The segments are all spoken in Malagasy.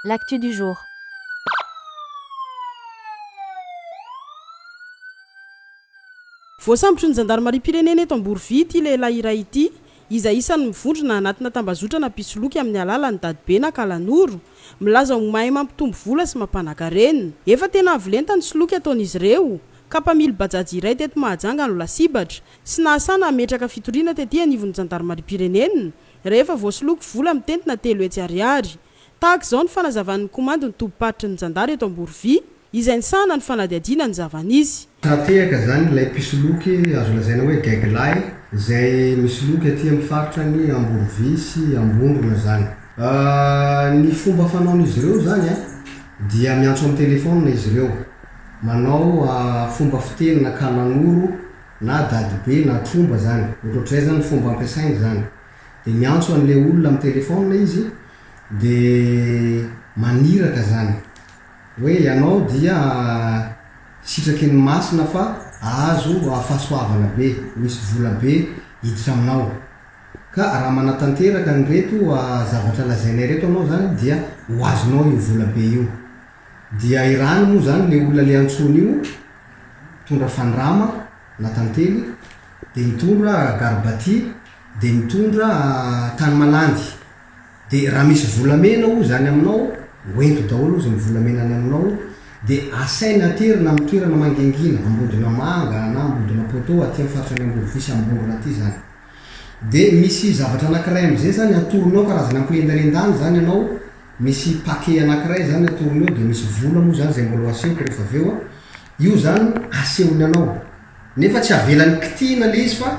L'actu du jour. Voasambotry ny zandarimariam-pirenena eto Amborovy ity lehilahy iray ity, izay isan'ny mivondrona anatina tambazotrana mpisoloky amin'ny alalan'ny dadibe na kalanoro, milaza ho mahay mampitombo vola sy mampanakarena. Efa tena avo lenta ny soloky ataon'izy ireo, ka mpamily bajaj iray teto Mahajanga no lasibatra sy nahasana hametraka fitoriana tety anivon'ny zandarimariam-pirenena rehefa voasoloky vola mitentina 300 ariary. Tahaka izao ny fanazavan'ny komandin'ny tobim-paritry ny zandary eto Amborovy, izay nisahana ny fanadihadiana ny zava-nisy. Tra-tehaka izany ilay mpisoloky azo lazaina hoe gaigilahy izay misoloky aty amin'ny faritra ny Amborovy sy Ambondrona izany. Ny fomba fanaon'izy ireo izany dia miantso amin'ny telefaonina izy ireo, manao fomba fiteny na kalanoro na dadibe na tromba izany, ohatrohatr'izay izany ny fomba ampiasainy izany. Dia miantso an'ilay olona amin'ny telefaonina izy dia maniraka izany hoe ianao dia sitraky ny masina fa ahazo fahasoavana be, misy vola be hiditra aminao. Ka raha manatanteraka an'ireto zavatra lazainay ireto ianao izany dia ho azonao io vola be io. Dia irany moa izany ilay olona ilay antsoiny io, mitondra fandrama na tantely, dia mitondra garbaty, dia mitondra tany malandy. Dia raha misy volamena hozy any aminao, hoento daholo hozy ny volamena any aminao, dia asaina aterina amin'ny toerana mangingina, ambodina manga na ambodina poteau aty amin'ny faritra any Amborovy sy Ambondrona aty izany. Dia misy zavatra anankiray amin'izay izany atoronao, karazana ampilendalendany izany ianao, misy paquet anankiray izany atorony eo, dia misy vola moa izany izay mbola ho asehoko rehefa avy eo an, io izany asehony anao, nefa tsy avelany kitihina ilay izy fa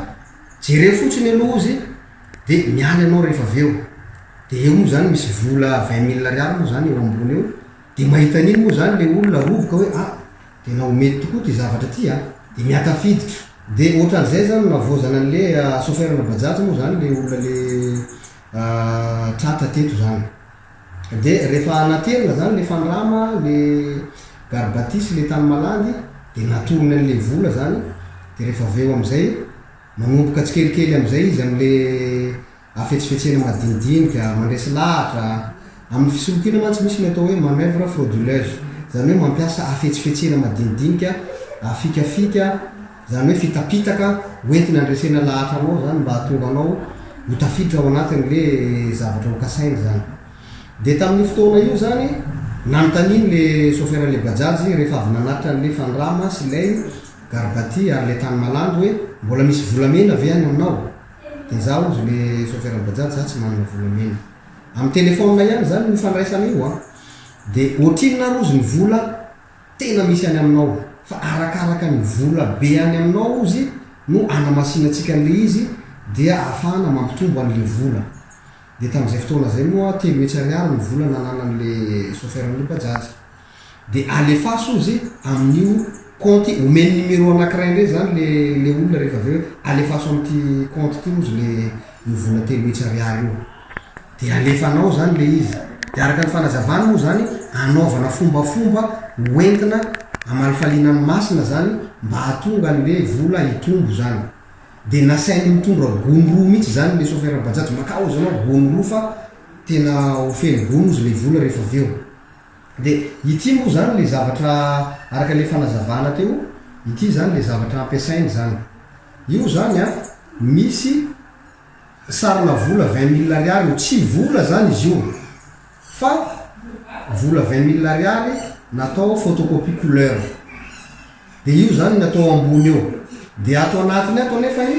jereo fotsiny aloha hozy dia miala ianao rehefa avy eo, dia eo moa izany misy vola 20 mille ariary moa izany eo ambony eo, dia mahita an'iny moa izany ilay olona roboka hoe ah, tena ho mety tokoa ity zavatra ity an, dia mihatafiditra, dia ohatran'izay izany no nahavoazana an'ilay chauffeur-na bajaj moa izany ilay olona ilay tratra teto izany. Dia rehefa naterina izany ilay fandrama, ilay garbati sy ilay tany malandy, dia natorony an'ilay vola izany, dia rehefa avy eo amin'izay, manomboka tsikelikely amin'izay izy amin'ilay hafetsifetsena madinidinika, mandresy lahatra. Amin'ny fisolokiana mantsy misy ny atao hoe manoeuvre frauduleuse, izany hoe mampiasa hafetsifetsena madinidinika, afikafika, Izany hoe fitapitaka hoentina handresena lahatra anao izany mba hahatonga anao ho tafiditra ao anatin'le zavatra ho kasaina izany. Dia tamin'io fotoana io izany, nanontaniany le chauffeur le bajaj rehefa avy nanatitra an'le fandrama sy ilay garbati ary le tany malandy hoe mbola misy volamena ve any aminao? Dia za hozy le chauffeur bajaj za tsy manana volamena. Amin'ny téléphone ihany izany io fandraisana io an. Dia ohatrinona ary hozy ny vola tena misy any aminao fa arakaraka ny vola be any aminao ozy no anamasinantsika an'le izy dia ahafahana mampitombo an'le vola de tamin'izay fotoana zay moa 300 ariary ny vola nananan'le chauffeur-n'ny bajaj de alefaso ozy amin'io compte omeny numéro anakiray ndray zany le le olona rehefa avy eo hoe alefaso amin'ity compte ty ozy le io vola 300 ariary io. Dia alefanao zany le izy. Dia araka ny fanazavany moa zany, anaovana fombafomba ho entina hamalifaliana ny masina zany mba hahatonga an'le vola hitombo zany. Dia nasainy mitondra gony roa mihitsy zany le chauffeur bajaj, makà hozy anao gony roa fa tena ho feno gony hozy le vola rehefa avy eo. Dia ity moa zany le zavatra araka le fanazavana teo, ity zany le zavatra ampiasainy zany. Io zany an, misy. Sarina vola 20 mille ariary io, tsy vola zany izy io fa vola 20 mille ariary natao photocopie couleur, de io zany ny atao ambony eo, de ato anatiny ato anefany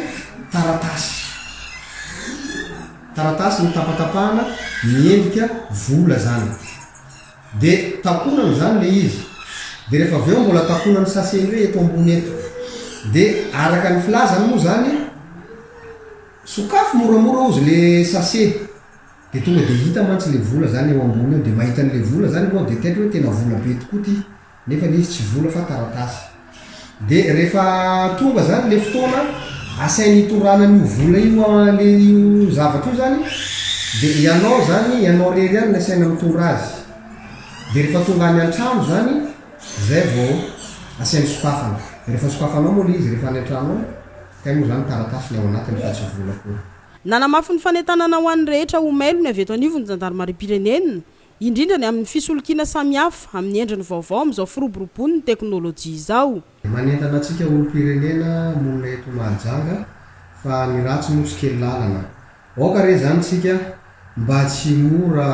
taratasy, taratasy notapatapahana miendrika vola zany, de takonana zany le izy, de rehefa avy eo mbola takonany sachet indray eto ambony eto, de araka ny filazany moa zany, Sokafy moramora ozy le sachet de tonga de hita mantsy le vola zany eo ambony eo de mahita anle vola zany enao de taitra hoe tena vola be tokoa ty nefa le izy tsy vola fa taratasy de rehefa tonga zany le fotoana asainy hitondrana an'io vola io le io zavatra io zany de ianao zany ianao rery ihany no asaina mitondra azy de rehefa tonga any antrano zany zay vao asainy sokafana de rehefa sokafanao moa le izy rehefa any antrano ao Kay moa zany taratasy ny ao anatiny fa tsy vola akory. Nanamafy ny fanentanana ho an'ny rehetra ho mailo ny avy eto anivon'ny zandarimariam-pirenena. indrindra ny amin'ny fisolokiana samihafa amin'ny endriny vaovao amin'izao firoborobon'ny teknolojia izao. Manentana antsika olom-pirenena monina eto Mahajanga fa ny ratsy moa tsy kely lalana. Aoka re izany tsika mba tsy mora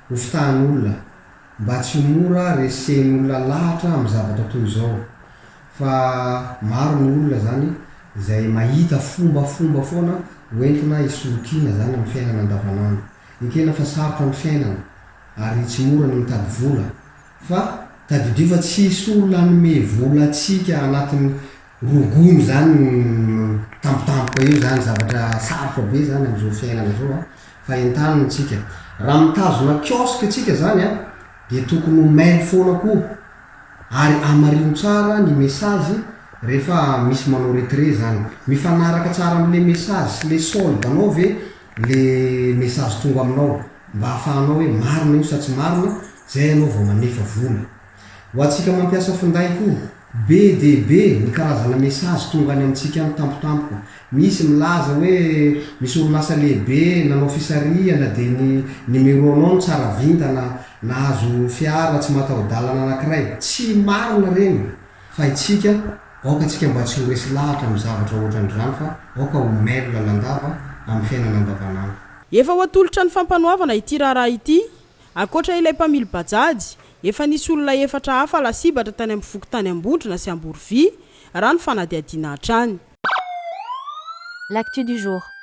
ho fitahan'olona, mba tsy ho mora resen'olona lahatra amin'ny zavatra toy izao. Fa maro ny olona izany izay mahita fombafomba foana ho entina hisolokiana izany amin'ny fiainana andavanandro. Ekena fa sarotra ny fiainana ary tsy mora ny mitady vola fa tadidio fa tsisy olona hanome vola antsika anatin'ny rogony izany tampotampoka eo izany, zavatra sarotra be izany amin'izao fiainana izao an, fa entanina tsika. Raha mitazona kiosque tsika izany an, dia tokony ho mail foana koa ary amarino tsara ny message rehefa misy manao retrait izany. Mifanaraka tsara amin'le message sy le solde anao ve le message tonga aminao mba ahafahanao hoe marina io sa tsy marina, zay ianao vao manefa vola. Ho antsika mampiasa finday koa, be dia be ny karazana message tonga any amintsika any tampotampoka. Misy milaza hoe misy orinasa lehibe nanao fisarihana dia ny numéro-nao no tsara vintana nahazo fiara tsy mataho-dalana anankiray. Tsy marina ireny fa itsika aoka tsika mba tsy ho resy lahatra amin'ny zavatra ohatran'izany fa aoka ho mailo lalandava amin'ny fiainana andavanandro. Efa ho atolotra ny fampanoavana ity raharaha ity Ankoatra ilay mpamily bajaj, efa nisy olona efatra hafa lasibatra tany amin'ny fokontany Ambondrona sy Amborovy, raha ny fanadihadiana hatrany. L'actu du jour.